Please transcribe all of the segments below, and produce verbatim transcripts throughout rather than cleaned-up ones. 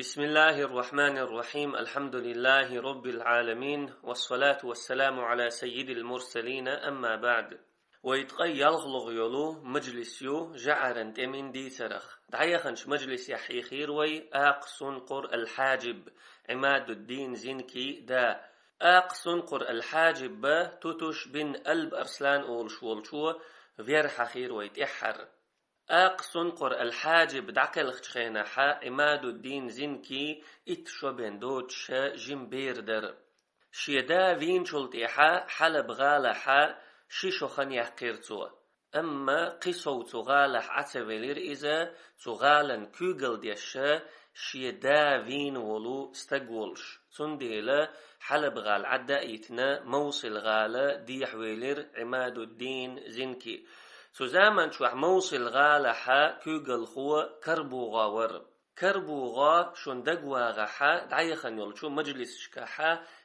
بسم الله الرحمن الرحيم. الحمد لله رب العالمين. والصلاة والسلام على سيد المرسلين. أما بعد. Вай ткъай ялхлагӀа йолу мажлис ю жаӀаран тӀеман дийцарах. ДӀаяханчу мажлисехь хьехира вай Акъ Сункъур ал-Хьаджиб, Ӏимадуддин Зинки да. Акъ Сункъур ал-Хьаджиб а Тутуш бин Алб Арслан олуш волчо вер хьахийра вай тӀаьххьара. Акъ Сункъур ал-Хьаджиб дӀакхелхачу хенахь Ӏимадуддин Зинки итт шо бен доцуша жима бер дара. Шен да вийначул тӀаьхьа Хьалаб гӀалахь ши шо хан яьккхира цо. Амма кхин сов цу гӀалахь Ӏа ца велира иза, цу гӀалан куьйгалла деш шен да вийна волу стаг волуш. Цундела Хьалаб-гӀала Ӏадда а йитина, Мовсил-гӀала дехьавелира Ӏимадуддин Зинки. Цу заман чохь Мовсил-гӀалахь куьйгалхо КарбугӀа вара. КарбугӀа шуна дагавагӀахь дӀаяхана йолчу мажлисашкахь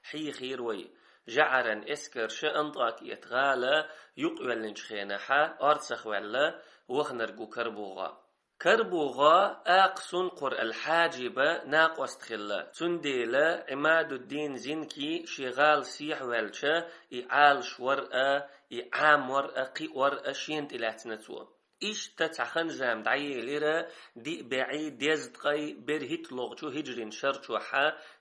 хьехийра вай. ЖаӀаран эскарша АнтӀакият-гӀала юкъавеллинчу хенахь орцахваьлла ваханарг ву КарбугӀа. КарбугӀа Акъ Сункъур ал-Хьаджиба накъост хилла. Цундела Ӏимадуддин Зинки шен гӀала сехьаваьлча, и Ӏалаш вар а, и Ӏамор а, кхиор а шена тӀелаьцна цо. Иштта цхьа хан-зама дӀаелира, диъ бӀей дезткъе берхӀитталгӀачу хӀиджрин шар чохь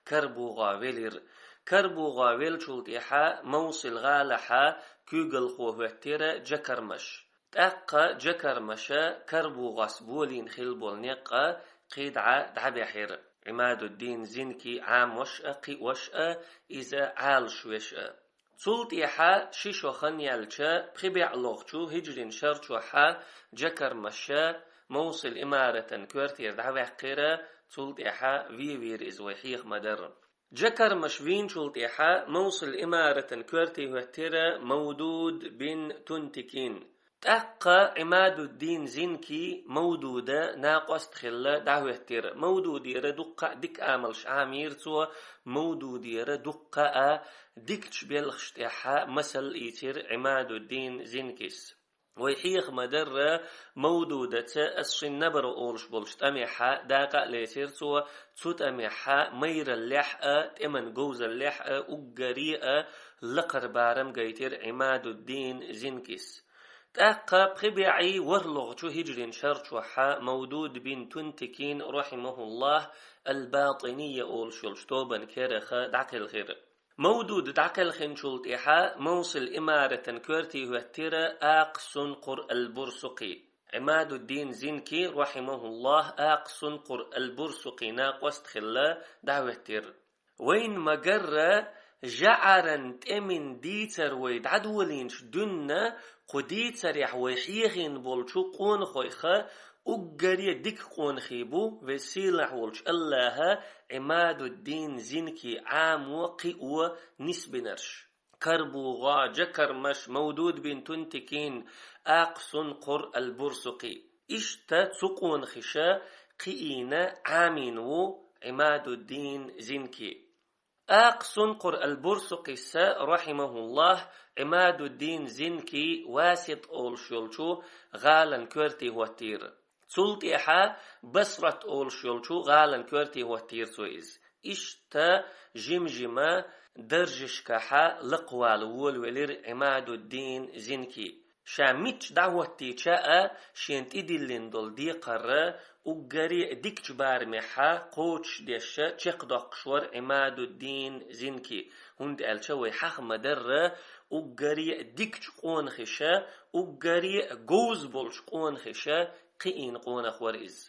КарбугӀа велира. КарбугӀа веллачул тӀаьхьа Мовсил-гӀалахь куьйгалхо хӀоьттира Джакармаш. ТӀаккха Джакармаша КарбугӀас болийна хилла болу некъ а кхидӀа дӀабаьхьира. Ӏимадуддин Зинки Ӏамош а, кхиош а, иза Ӏалаш веш а. Цул тӀаьхьа ши шо хан яьлча, пхи бӀей лохчу хӀиджрин шар чохь Джакармаша Мовсил имаратан коьртера дӀаваьккхира, цул тӀаьхьа вевийра иза, вай хьеха ма-дарра. Джакармаш вийначул тӀаьхьа Мовсил имаратан коьрте хӀоьттира Мавдуд бин Тунтикин. ТӀаккха Ӏимадуддин Зинки Мавдуда накъост хилла дӀахӀоьттира. Мавдудера дуккха а дика амалш Ӏамийра цо, Мавдудера дуккха а дикачу белхаш тӀехь масал ийцира Ӏимадуддин Зинкис. Вай хьеха ма-дарра, Мавдудаца ас шина набара олуш болчу тӀамехь дакъа а лецира цо, цу тӀамехь майраллехь а, тӀеман говзаллехь а уггаре а лакхара барам гайтира Ӏимадуддин Зинкис. ТӀаккха пхи бӀей ворхӀалгӀачу хӀиджрин шар чохь Мавдуд бин Тунтикин, рахьимахуллахь, ал-БатӀинийя олуш йолчу тобан кераха дӀакхелхира. Мавдуд дӀакхелхинчул тӀаьхьа Мовсил имаратан коьрте хӀоьттира Акъ Сункъур ал-Бурсукъи. Ӏимадуддин Зинки, рахьимахуллахь, Акъ Сункъур ал-Бурсукъи накъост хилла дӀахӀоьттира. Вайна ма-гарра, жаӀаран тӀеман дийцар вай дӀадолийначу дуьнна, кху дийцарехь вай хьехийна болчу къонахойх уггаре дика къонахий бу Веза-Сийлахь волчу АллахӀа Ӏимадуддин Зинки Ӏамо, кхио нисбинарш. КарбугӀа, Джакармаш, Мавдуд бин Тунтикин, Акъ Сункъур ал-Бурсукъи. Иштта цу къонахаша кхиийна, Ӏамийна ву Ӏимадуддин Зинки. Акъ Сункъур ал-Бурсукъис, рахьимахуллахь, Ӏимадуддин Зинки Васит олуш йолчу гӀалан коьрте хӀоттийра. Цул тӀаьхьа Басрат олуш йолчу гӀалан коьрте хӀоттийра цо иза. Иштта жим-жима даржашкахь лакхавала волавелира Ӏимадуддин Зинки. Ша мичча дӀахӀоттийча а, шена тӀедиллина долу декхар уггаре а дикачу барамехь кхочушдеш чекхдоккхуш вара Ӏимадуддин Зинки, хӀунда аьлча вай хьаха ма-дарра, уггаре а дикачу къонахаша, уггаре а говза болчу къонахаша кхиийна къонах вара иза.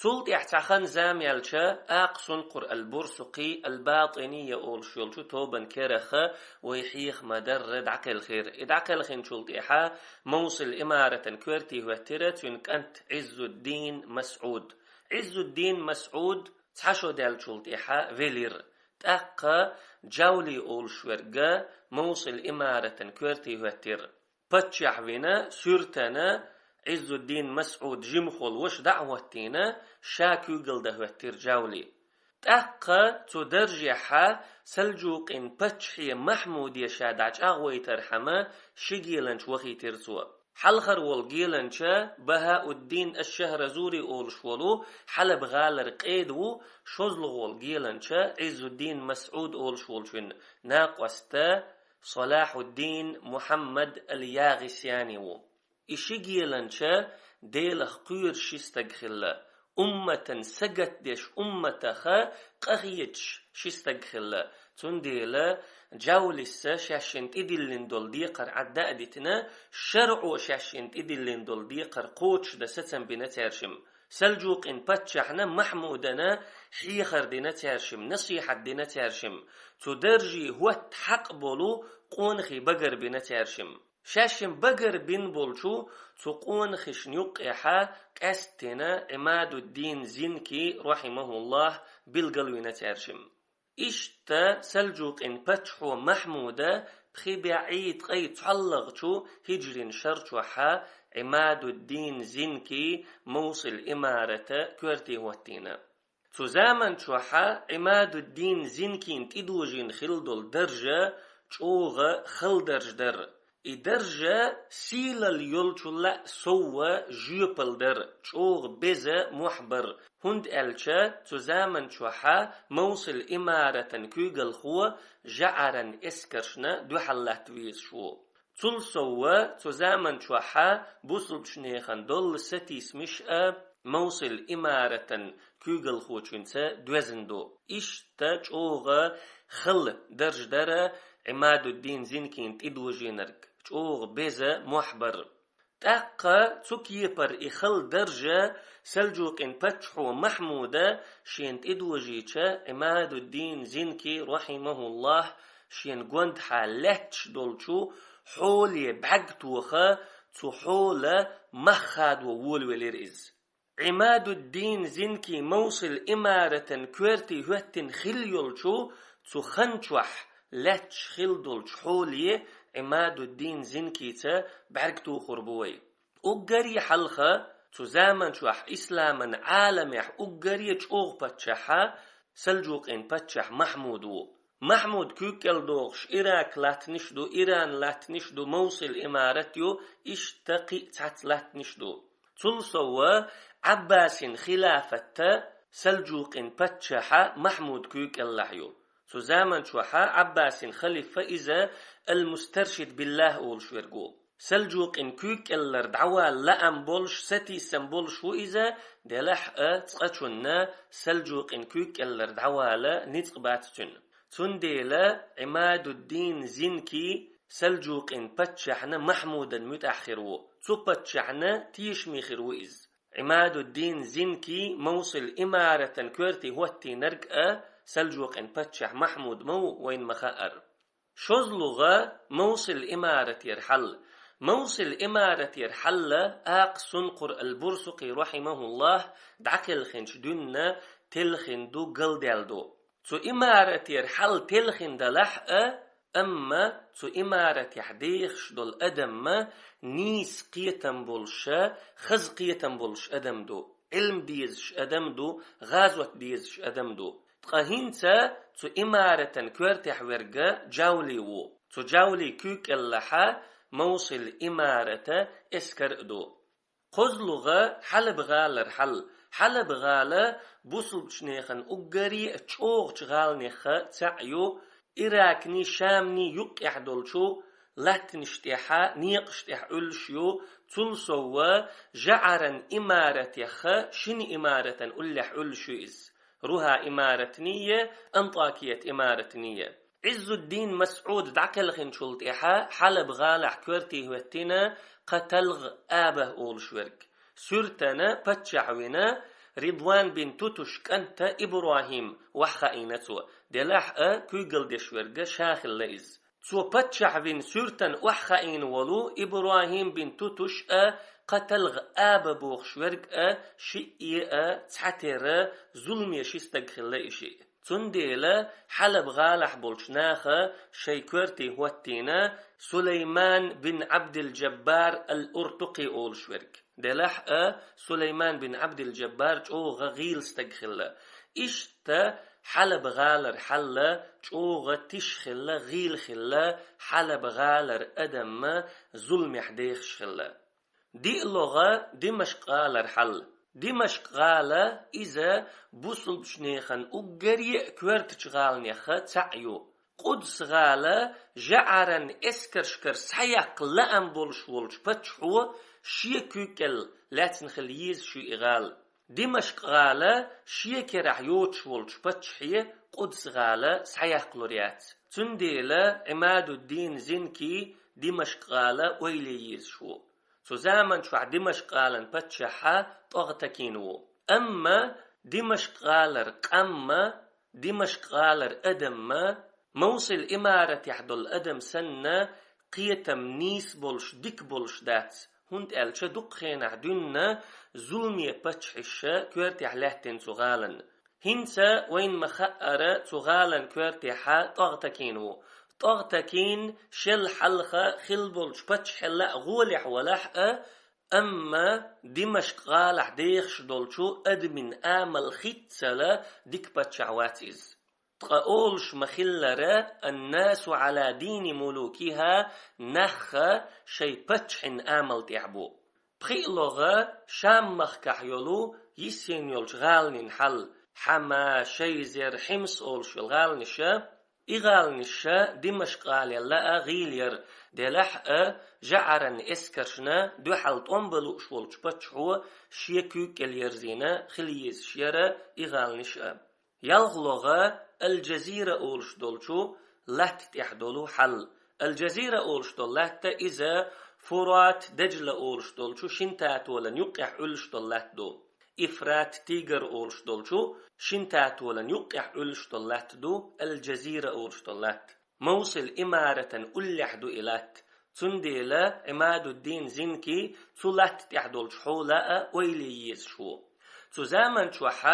Цул тӀаьхьа цхьа хан-зама яьлча, Акъ Сункъур ал-Бурсукъи, ал-БатӀинийя олуш йолчу тобан кераха вай хьеха ма-дарра дӀакхелхира. И дӀакхелхинчул тӀаьхьа Мовсил имаратан коьрте хӀоьттира цуьнан кӀант Ӏиззуддин МасӀуд. Ӏиззуддин МасӀуд цхьа шо даьллачул тӀаьхьа велира. ТӀаккха Джавли олуш верг Мовсил имаратан коьрте хӀоьттира. Паччахь вина, суьртана, Ӏиззуддин МасӀуд жимахволу ваша дӀа а хӀоттийна, ша куьйгалла дан хӀоьттира Джавли. ТӀаккха цу даржехь Салджукъин паччахье Махьмуде ша дӀачӀагӀвайтархьама, ши геланча вахийтира цо. Хьалхара волу геланча Бахауддин аш-Шахразури олуш волу Хьалаб гӀалара къеда ву, шозлагӀа волу геланча Ӏиззуддин Масъуд олуш волчун накъост Салахьуддин Мухьаммад ал-ЯгӀисяни ву. И ши геланча Делах кхоьруш ши стаг хилла, умматан сагатдеш, умматаха къахеташ ши стаг хилла. Цундела жавлисса шаьшшинна тӀедиллина долу декхар Ӏадда а дитина, шарӀо шаьшшинна тӀедиллина долу декхар кхочушдан сацам бина цаьршимма. Сальжукъин паччахьна Махьмудана хьехар дина цаьршимма, насихьат дина цаьршимма. Цу даржий хӀотта хьакъ болу къонахий багар бина цаьршимма. Шаьшшимма багар бина болчу цу къонахишна юккъехьа къаьсттина Ӏимадуддин Зинки, рахьимахуллахь, билгалвина цаьршимма. Иштта Сальжукъин паччахьо Махьмуда пхи бӀе ткъе цхьаллагӀчу хӀиджрин шар чохьа Ӏимадуддин Зинки Мовсил имарата коьрте хӀоттийна. Цу заман чохьа Ӏимадуддин Зинкин тӀедожийна хилла долу даржа чӀогӀа хала даржа дара. И даржа сийлалла йолчул а совгӀа жоьпалла дара, чӀогӀа беза мохь бара, хӀунда аьлча цу заман чохьа Мовсил имаратан куьйгалхо жаӀаран эскаршна дуьхьал латта везаш ву. Цул совгӀа цу заман чохьа бусулбчу нехан долла сатийсамаш а Мовсил имаратан куьйгалхочуьнца доьзна ду. Иштта чӀогӀа хала даржа дара Ӏимадуддин Зинкин тӀедожийнарг, чӀогӀа беза мохь бара. ТӀаккха цу кепара и хала даржа Сальжукъин паччахьо Махьмуда шена тӀедожийча, Ӏимадуддин Зинки, рахьимахуллахь, шена гондахьа лаьтташ долчу хьоле бӀаьрг тоха, цу хьола мах хадо волавелира иза. Ӏимадуддин Зинки Мовсил имаратан коьрте хӀоьттина хилла йолчу цу хан чохь лаьтташ хилла долчу хьоле Ӏимадуддин Зинкица бӀаьрг тухур бу вай. Уггаре хьалха цу заман чохь исламан Ӏаламехь уггаре чӀогӀа паччахьа Сальжукъин паччахь Махьмуд ву. Махьмуд куьйга кӀел дохуш Ирак латтанаш ду, Иран латтанаш ду, Мовсил имарат ю, иштта кхин а цхьацца латтанаш ду. Цул совгӀа Ӏаббасин хилафатта Сальжукъин паччахьа Махьмуд куьйга кӀеллахь ю. Цу заман чохьа Ӏаббасин халифа иза ал-Мустаршид биллахь олуш верг ву. Сальжукъин куьйга кӀеллар дӀавала лаам болуш, сатийсам болуш ву иза, делахь а цкъачунна Сальжукъин куьйга кӀеллар дӀавала ницкъ бац цуьнан. Цундела Ӏимадуддин Зинки Сальжукъин паччахьна Махьмудан муьтӀахь хир ву. Цу паччахьна тешаме хир ву иза. Ӏимадуддин Зинки Мовсил имаратан коьрте хӀоттийнарг а Сальжукъин паччахь Махьмуд ма ву, вайна ма-хаъара. ШозлагӀа Мовсил имаратера хьал. Мовсил имаратера хьал Акъ Сункъур ал-Бурсукъи, рахьимахуллахь, дӀакхелхинчу дуьнна телхина ду, галдаьлла ду. Цу имаратера хьал телхина далахь а, амма цу имаратехь дехаш долу адам нийса кхетам болуша, хаза кхетам болуш адам ду, Ӏилм дезаш адам ду, гӀазот дезаш адам ду. Ткъа хӀинца цу имаратан коьртехь верг жавли ву. Цу жавли куьйга кӀеллахьа Мовсил имарата эскар а ду. КхозлагӀа Хьалаб гӀалара хьал. Хьалаб гӀала бусулбчу нехан уггаре а чӀогӀачу гӀаланеха цхьаъ ю, Иракний, Шамний юккъехь долчу латтанаш тӀехьа, некъаш тӀехь Ӏуьллуш ю, цул совгӀа ЖаӀаран имаратеха шина имаратан уллехь Ӏуьллуш ю иза. Руха имаратание, Антакият имаратание. Ӏиззуддин Масъуд дӀакхелхинчул тӀаьхьа Хьалаб гӀалахь коьртий хӀоьттина кхаталгӀа Абах олуш верг. Суьртана паччахь вина, Ридван бин Тутуш кӀанта ИбрахӀим охьахаийна цо, делахь а куьйгалдеш верга ша хилла иза. Цо паччахь вина суьртана охьахаийна волу ИбрахӀим бин Тутуш а кхаталгӀа Аба бохуш верг а шиъ а цхьатера зуламе ши стаг хилла и шиъ. Цундела Хьалаб гӀалахь болчу наха шайн коьртий хӀоттийна Сулайман бин Ӏабдил-Джаббар ал-Уртукъи олуш верг. Делахь а Сулайман бин Ӏабдил-Джаббар чӀогӀа гӀийла стаг хилла. Иштта Хьалаб гӀалара хьал чӀогӀа тиша хилла, гӀийла хилла, Хьалаб гӀалара адамма зуламехь дехаш хилла. ДиълагӀа Димашкъ гӀалара хьал. Димашкъ гӀала иза бусулбчу нехан уггаре а коьртачу гӀаланех цхьаъ ю. Къудс гӀала жаӀаран эскаршкара схьаяккха лаам болуш волчу паччахьо шен куьйга кӀел лаьцна хила езаш ю и гӀала. Димашкъ гӀала шен керахь йоцуш волчу паччахье Къудс гӀала схьаяккхалур яц. Цундела Ӏимадуддин Зинки Димашкъ гӀала ойла ян езаш ву. Цу заман чохь Димашкъ гӀалан паччахь ТӀогӀтакин ву. Амма Димашкъ гӀалара къам а, Димашкъ гӀалара адам а Мовсил имаратехь долу адам санна, кхетам нийса болуш, дика болуш дац, хӀунда аьлча дукха хенахь дуьйна зуламе паччахьаш коьртехь лаьттина цу гӀалан. ХӀинца вайна ма-хаъара, цу гӀалан коьртехь ТӀогӀтакин ву. ТӀогӀтакин шел хьалха хилла болчу паччахьалла а гӀолехь валахь а, амма Димашкъ гӀалахь дехаш долчу адамийн амал хиццала дика паччахь вац иза. Ткъа олуш ма-хиллара: «Ан-насу Ӏала дини мулукиха», нах шайн паччахьийн амал тӀехь бу. ПхиълагӀа Шам-махкахь йолу йисина йолчу гӀаланийн хьал, Хьама, Шайзер, Хьимс олуш йолу гӀаланаш а, и гӀаланаш а Димашкъ гӀалел а гӀийла яра, делахь а жаӀаран эскаршна дуьхьал тӀом бан лууш волчу паччахьо шен куьйга кӀел ерзийна хила езаш яра и гӀаланаш а. ЯлхлагӀа Аль-Джазира олуш долчу латта тӀехь долу хьал. Аль-Джазира олуш долу латта иза Фурат, Даджла олуш долчу шина татолан юккъехь Ӏуьллуш долу латта ду. Ифрат, Тигр олуш долчу шина татолан юккъехь Ӏуьллуш долу латта ду Аль-Джазира олуш долу латта. Мовсил имаратан уллехь ду и латта. Цундела Ӏимадуддин Зинки цу латта тӀехь долчу хьола а ойла ян езаш ву. Цу заман чохь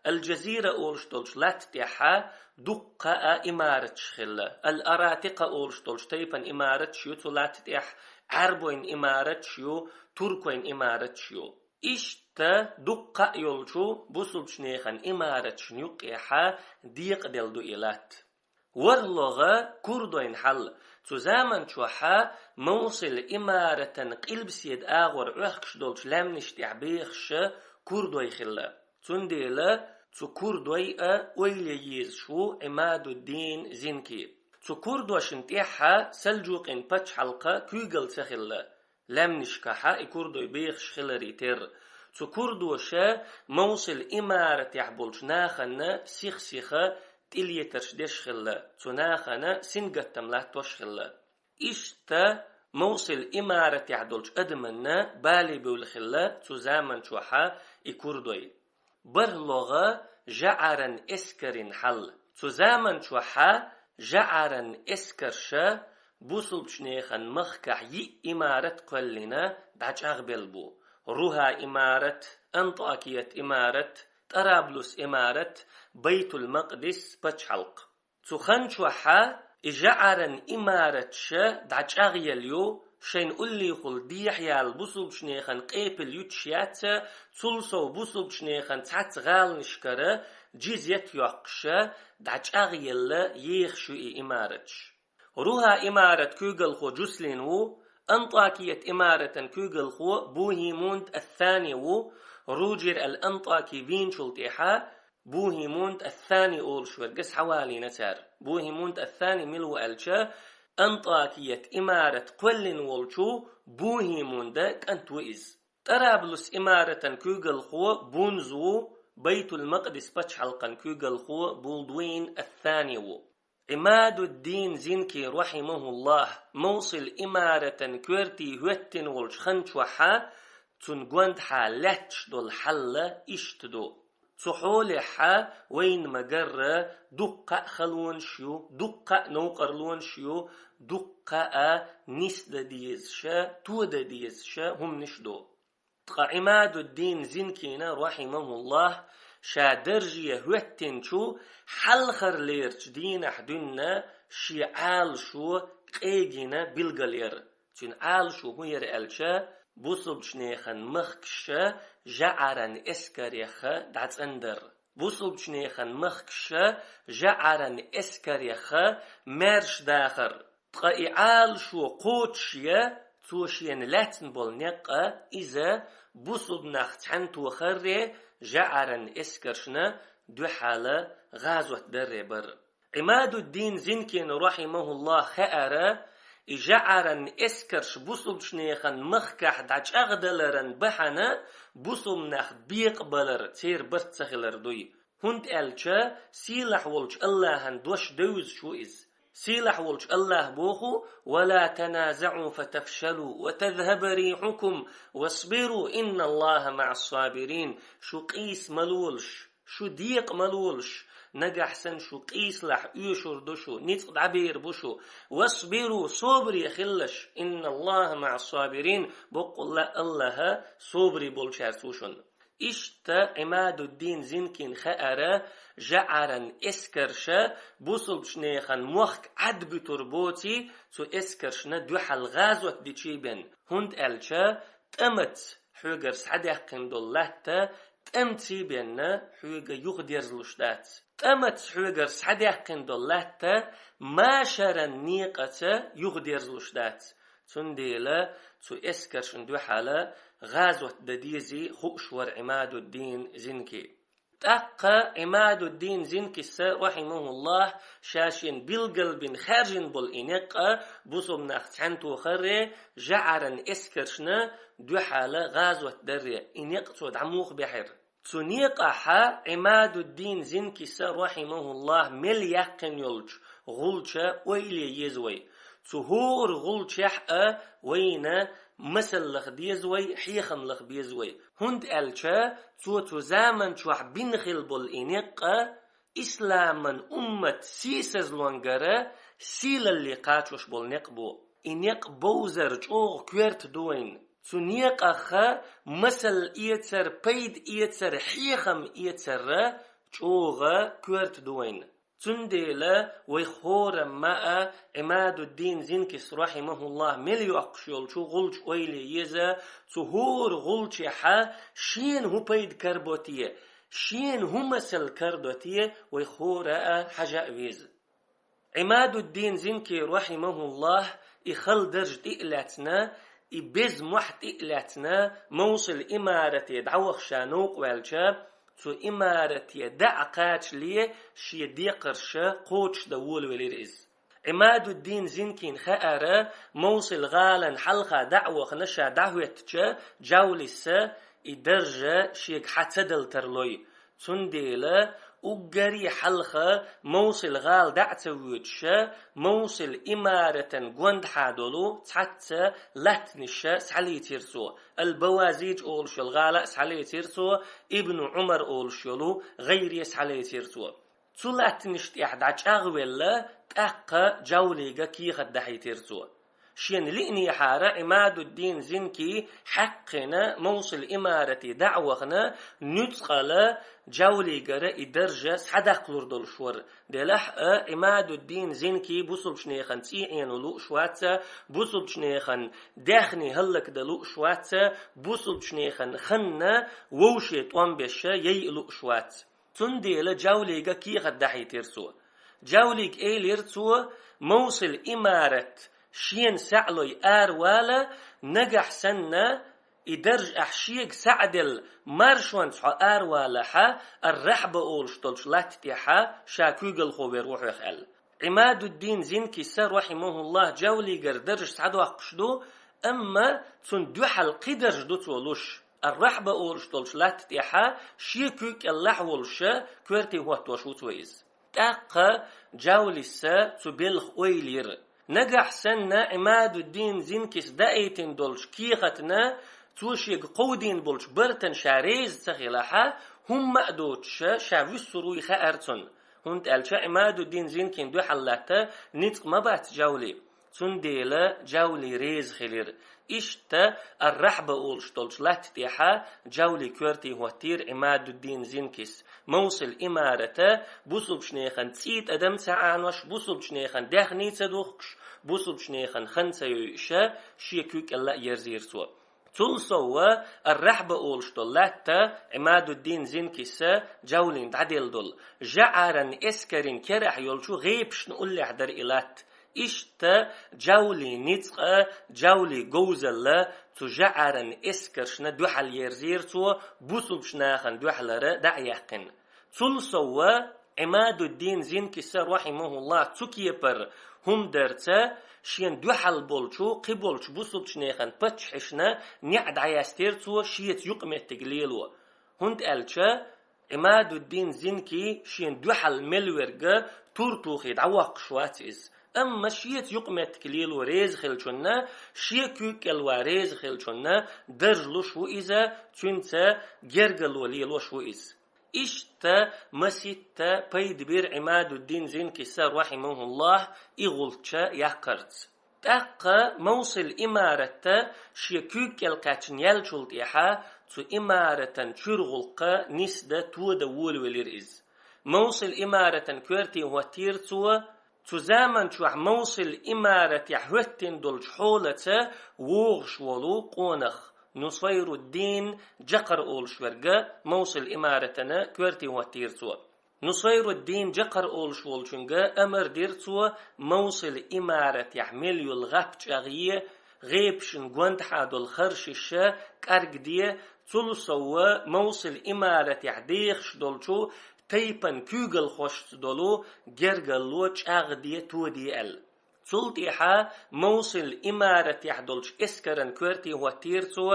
Аль-Джазира олуш долчу латта тӀехь дуккха а имараташ хилла. Аль-Аратикъа олуш долчу тайпан имараташ ю цу латта тӀехь, Ӏаьрбойн имараташ ю, туркойн имараташ ю. Иштта дуккха а йолчу бусулбчу нехан имараташна юккъехь декъаделла ду и латта. ВорхӀлагӀа курдойн хьал. Цу заман чохь Мовсил имаратан къилбаседа агӀор Ӏохкуш долчу лаьмнаш тӀехь бехаш курдой хилла. Цундела цу курдой а ойла ян езаш ву Ӏимадуддин Зинки. Цу курдошна тӀехь Сальджукъийн пачхьалкха куьйгалла ца хилла. Лаьмнашкахь и курдой бехаш хиларе терра, цу курдоша Мовсил имаратехь болчу нахана сих-сиха тӀелетарш деш хилла, цу нахана сингаттам латтош хилла. Иштта Мовсил имаратехь долчу адаманна бале бевлла хилла цу заман чохь и курдой. БархӀлагӀа жаӀаран эскарийн хьал. Цу заман чохь жаӀаран эскарша бусулбчу нехан махкахь йиъ имарат кхоьллина дӀачӀагӀбелла бу: Руха имарат, Антакият имарат, Тараблус имарат, Байтул-Макъдис пачхьалкх. Цу хан чохь и жаӀаран имаратша дӀачӀагӀъелла ю, шайна уллехула дехьаяла бусулбчу нехан къепал юьтуш яц, цул сов бусулбчу нехан цхьацца гӀаланашкара джизьят йоккхуша дӀачӀагӀъелла ехаш ю и имараташ. Руха имарат куьйгалхо Джуслин ву, Антакият имаратан куьйгалхо Бухимунд ас-Сани ву, Ружер ал-Антаки вийначул тӀаьхьа Бухимунд ас-Сани олуш верг схьавалийна цара. Бухимунд ас-Сани мила ву аьлча, Антакият имарат кхоьллина волчу Бухимунда кӀант ву иза. Тараблус имаратан куьйгалхо Бунз ву, Байтул-Макъдис пачхьалкхан куьйгалхо Булдвин ас-Сани ву. Ӏимадуддин Зинки, рахьимахуллахь, Мовсил имаратан коьртий хӀоьттина волчу хан чохь цунна гондахьа лаьтташ долу хьал иштта ду. Цу хьолехь вайна ма-гарра дуккха а халонаш ю, дуккха а новкъарлонаш ю, дуккха а нисдан дезаша, тодан дезаша хӀуманаш ду. Ткъа Ӏимадуддин Зинкина, рахьимахуллахь, ша дарже хӀоьттинчу хьалхарлерчу дийнахь дуьйна шен Ӏалашо къегина билгал яра. Цуьнан Ӏалашо хӀун яра аьлча, бусулбчу нехан махкаша жаӀаран эскарех дӀацӀандар. Бусулбчу нехан махкаша жаӀаран эскарех маьрша дахар. Ткъа и Ӏалашо кхочушъян Цо шена лаьцна болу некъ а иза бусулба нах цхьаьнатохарре, жаӀаран эскаршна дуьхьала гӀазот дарре бара. Ӏимадуддин Зинкина, рахьимахуллахӀ, хаьара, и жаӀаран эскарш бусулбачу нехан махкахь дӀачӀагӀдаларан бахьана бусулба нах бекъабалар, церан барт ца хилар дуй. ХӀунда аьлча сийлахь волчу АллахӀан дош девзаш ву иза. Сийлахь волчу АллахӀа боху: «Ва ла таназаӀу фатафшалу ва тазхӀаба рихьукум, васбиру, инналлахӀа маӀас-сабирин». Шу къийса ма лолаш, шу декъа ма лолаш, нагахь санна шу къийсалахь оьшур ду шу, ницкъ дӀабер бу шу. «Васбиру», собаре хилалаш, «инналлахӀа маӀас-сабирин», баккъалла АллахӀ собаре болчаьрца ву шуна. Иштта Ӏимадуддин Зинкина хаьара, жаӀаран эскарша бусулбачу нехан мохк Ӏадбуьтур боций, цу эскаршна дуьхьал гӀазот дичий бен, хӀунда аьлча тӀамаца хьоьгара схьадаьккхина долу латта тӀамций бенна хьоьга юхадерзалуш дац. ТӀамаца хьоьгара схьадаьккхина долу латта машаран некъаца юхадерзалуш дац. Цундела цу эскаршна дуьхьала гӀазот дан дезий хууш вара Ӏимадуддин Зинки. ТӀаккха Ӏимадуддин Зинкиса, рахьимахуллахӀ, ша шена билгалбина хаьржина болу и некъ а бусулба нах цхьаьнатохарре, жаӀаран эскаршна дуьхьала гӀазот дарре, и некъ цо дӀа муха баьхьира. Цу некъахьа Ӏимадуддин Зинкиса, рахьимахуллахӀ, мел яьккхина йолчу гӀулча ойла е еза вай. Цу хӀора гӀулчехь а вайна масал лаха деза вай, хьехам лаха беза вай. ХӀунда аьлча цо цу заман чохь бина хилла болу и некъ а исламан уммат сийсазлонгара сийлалле кхачош болу некъ бу. И некъ бовзар чӀогӀа коьрта ду вайна. Цу некъахха масал эцар, пайда эцар, хьехам эцарра чӀогӀа коьрта ду вайна. Цундела вай хӀорамма а Ӏимадуддин Зинкис, рахьимахуллахӀ, мел йоккхуш йолчу гӀулча ойла е еза, цу хӀора гӀулчехьа шена хӀун пайда карабо те, шена хӀун масал карадо те, вай хӀора а хьажа а веза. Ӏимадуддин Зинки, рахьимахуллахӀ, и хала дарж тӀе а лаьцна, и беза мохь тӀе а лаьцна, Мовсил имарате дӀаваха ша новкъа ваьлча, цу имарате дӀа а кхачале шен декхарша кхочушдан волавелира иза. Ӏимадуддин Зинкин хаьара, Мовсил гӀалан хьалха дӀа а вахана ша дӀахӀоьттича, Джавлиса и даржа шега хьа ца дала тарлой. Цундела уггаре хьалха Мовсил гӀала дӀа а ца воьдуша, Мовсил имаратан гондахьа долу цхьацца латтаниша схьалийцира цо. Ал-Бавазич олуш йолу гӀала а схьалийцира цо, Ибну Ӏумар олуш йолу гӀайре схьалийцира цо. Цу латтаниш тӀехь дӀачӀагӀвелла, тӀаккха Джавлига кехат дахьийтира цо. Шена лиънехьара Ӏимадуддин Зинки хьаькхина Мовсил имарате дӀа а вахана, нуьцкъала Джавлигара и даржа схьадаккхалур долуш вара. Делахь а Ӏимадуддин Зинки бусулбачу нехан цӀий Ӏено лууш вац, бусулбачу нехан даьхни хӀаллакдан лууш вац, бусулбачу нехан ханна вовше тӀом беша яйа лууш вац. Цундела Джавлига кехат дахьийтира цо. Джавлига элира цо, Мовсил имарат шена саьӀлой аравала, нагахь санна и дарж ахь шега саьӀделла маршонца хьо аравалахьа, ар-Рахьба олуш долчу латта тӀехьа ша куьйгалхо вер ву хьох аьлла. Ӏимадуддин Зинкиса, рахьимахуллахӀ, Джавлигара дарж схьадоккхуш ду, амма цунна дуьхьал кхин дарж ду цо луш. Ар-Рахьба олуш долчу латта тӀехьа шен куьг кӀеллахь волуша коьрте хӀоттош ву цо иза. ТӀаккха Джавлиса цу белха ойла йира. Нагахь санна Ӏимадуддин Зинкис даийтина долчу кехатна цо шега кховдийна болчу бартана ша реза ца хилахьа, хӀумма а доцуша ша вуьссур вуй хаьара цунна. ХӀунда аьлча Ӏимадуддин Зинкин дуьхьал латта ницкъ ма бац Джавли. Цундела Джавли реза хилира. Иштта ар-Рахьба олуш долчу латта тӀехьа Джавли коьрте хӀоттийра Ӏимадуддин Зинкис. Мовсил имарата бусулбачу нехан цӀий тӀадам ца Ӏанош, бусулбачу нехан даьхни ца духкуш, бусулбачу нехан хан ца йойуша, шен куьг кӀелла а ерзийра цо. Цул совгӀа ар-Рахьба олуш долу латта Ӏимадуддин Зинкиса Джавлин дӀаделла долу, жаӀаран эскарин керахь йолчу гӀепашна уллехь дара и латта. Иштта жавли ницкъа, жавли говзалла цу жаӀаран эскаршна дуьхьал ерзийра цо, бусулбчу нахана дуьхьалара дӀа а яьккхина. Цул совгӀа Ӏимадуддин Зинкиса, рахьимахуллахӀ, цу кепара хӀума дарца, шена дуьхьал болчу, кхиболчу бусулбчу нехан паччахьашна неӀ дӀаяьстира цо шеца юкъаметтиг лело. ХӀунда аьлча Ӏимадуддин Зинки шена дуьхьал мел верг тур тухий дӀавоккхуш вац иза. Амма шеца юкъаметтиг лело реза хилчунна, шен куьйга кӀел ван реза хилчунна даржа луш ву иза, цуьнца гергарло лелош ву иза. Иштта маситта пайда бира Ӏимадуддин Зинкиса, рахьимахуллахӀ, и гӀулч яккхарца. ТӀаккха Мовсил имаратта шен куьйга кӀел кхаьчна яьллачул тӀехьа цу имаратан чуьра гӀуллакх нисдан, тодан волавелира иза. Мовсил имаратан коьрте хӀоттийра цо, цу заман чохь Мовсил имаратехь хӀоьттина долчу хьолаца вогӀуш волу къонах Нусайруддин Джакъар олуш верг Мовсил имаратана коьрте хӀоттийра цо. Нусайруддин Джакъар олуш волчуьнга амар дира цо Мовсил имаратехь мел йолу гӀап чӀагӀъе, гӀепашна гондахьа долу харшиша кӀаргде, цул совгӀа Мовсил имаратехь дехаш долчу тайпан куьйгалхошца долу гергарло чӀагӀде, тоде аьлла. Цул тӀехьа Мовсил имаратехь долчу эскаран коьрте хӀоттийра цо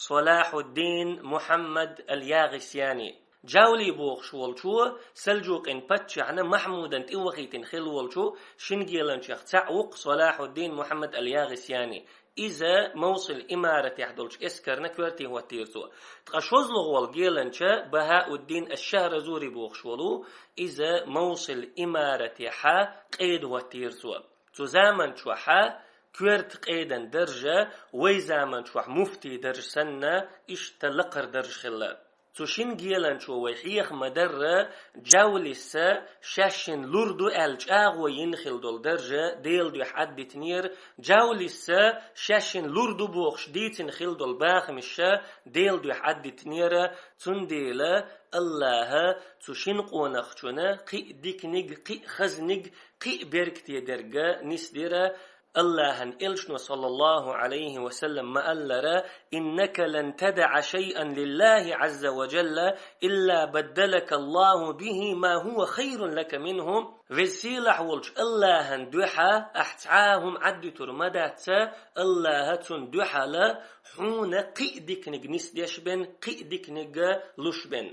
Салахьуддин Мухьаммад аль-ЯгӀисяни. Джавли бохуш волчо, Сальджукъин паччахьна Махьмудан тӀе вахийтина хилла волчу шина геланчех цхьаъ ву-кх Салахьуддин Мухьаммад аль-ЯгӀисяни. Иза Мовсил имаратехь долчу эскарна коьрте хӀоттийра цо. Ткъа шозлагӀа волу геланча Бахауддин аш-Шахразури бохуш волу, иза Мовсил имаратехьа къеда хӀоттийра цо. Цу заман чохьа коьрта къедан даржа вай заман чохь муфтий даржа санна, иштта лакхара даржа хилла. Цу шина геланчо вай хьеха ма-дарра, Джавлиса шаьшшинна лур ду аьлла чӀагӀо йина хилла долу даржа Делан дуьхьа Ӏаддитинера, Джавлиса шаьшшинна лур ду бохуш дийцина хилла долу бахамаша Делан дуьхьа Ӏаддитинера, цундела Аллаха цу шина къонахчунна кхин а диканиг, кхин а хазниг, кхин а бергте дерг нисдира. Аллахьан элчано, саллаллаху Ӏалайхи ва саллам, ма-аллара: «Иннака лан тадаӀа шайъан лиллахи Ӏазза ва джалла илла баддалакаллаху бихи ма хӀува хайрун лака минху». Веза-Сийлахь волчу Аллахьан дуьхьа ахь цхьа а хӀума Ӏаддитур ма дац, Аллаха цунна дуьхьала хьуна кхин а диканиг нисдеш бен, кхин а диканиг луш бен.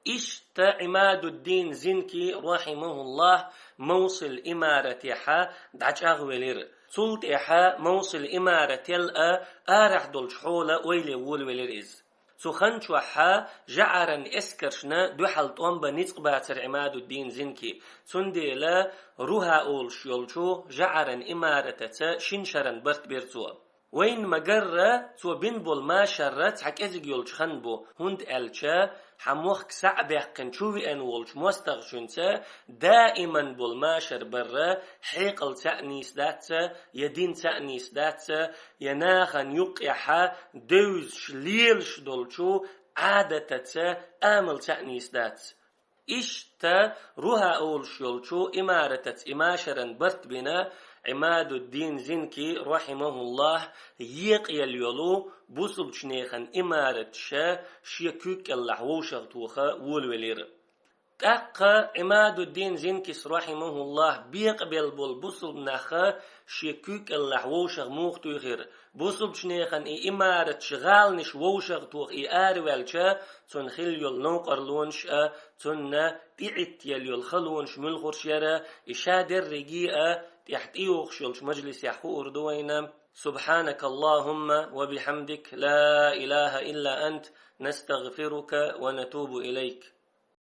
Иштта Ӏимадуддин Зинки, рахьимахуллахь, Мовсил имаратехьа дӀачӀагӀвелира. Цул тӀехьа Мовсил имарател а арахь долчу хьола ойла волавелира иза. Цу хан чохьа жаӀаран эскаршна дуьхьал тӀом бан ницкъ бацара Ӏимадуддин Зинки, цундела Руха олуш йолчу жаӀаран имаратаца шина шаран барт бира цо. Вайна ма-гарра, цо бина болу машарра цхьа кӀезиг йолчу хан бу, хӀунда аьлча хьан мохк схьа а баьккхина чу веана волчу мостагӀчуьнца даиман болу машар барра хьекъал цхьаъ нийса дац, я дин цхьаъ нийса дац, я нахана юккъехьа девзаш лелаш долчу Ӏадатаца амал цхьаъ нийса дац. Иштта Руха олуш йолчу имаратаца и машаран барт бина Ӏимадуддин Зинки, рахьимахуллахь, екъаелла йолу бусулбчу нехан имараташа шен куьг кӀеллахь вовшах тоха волавелира. ТӀаккха Ӏимадуддин Зинкис, рахьимахуллахь, бекъабелла болу бусулба нах шен куьг кӀеллахь вовшах муха туьйхира? Бусулбчу нехан и имараташ, гӀаланаш вовшах тоха и араваьлча, цунна хилла йолу новкъарлонаш а, цунна тӀеӀиттаелла йолу халонаш муьлхарш яра, и ша дерриге а тӀехь тӀейогӀуш йолчу мажлисехь хуур ду вайна. سبحانك اللهم وبحمدك، لا إله إلا أنت، نستغفرك ونتوب إليك.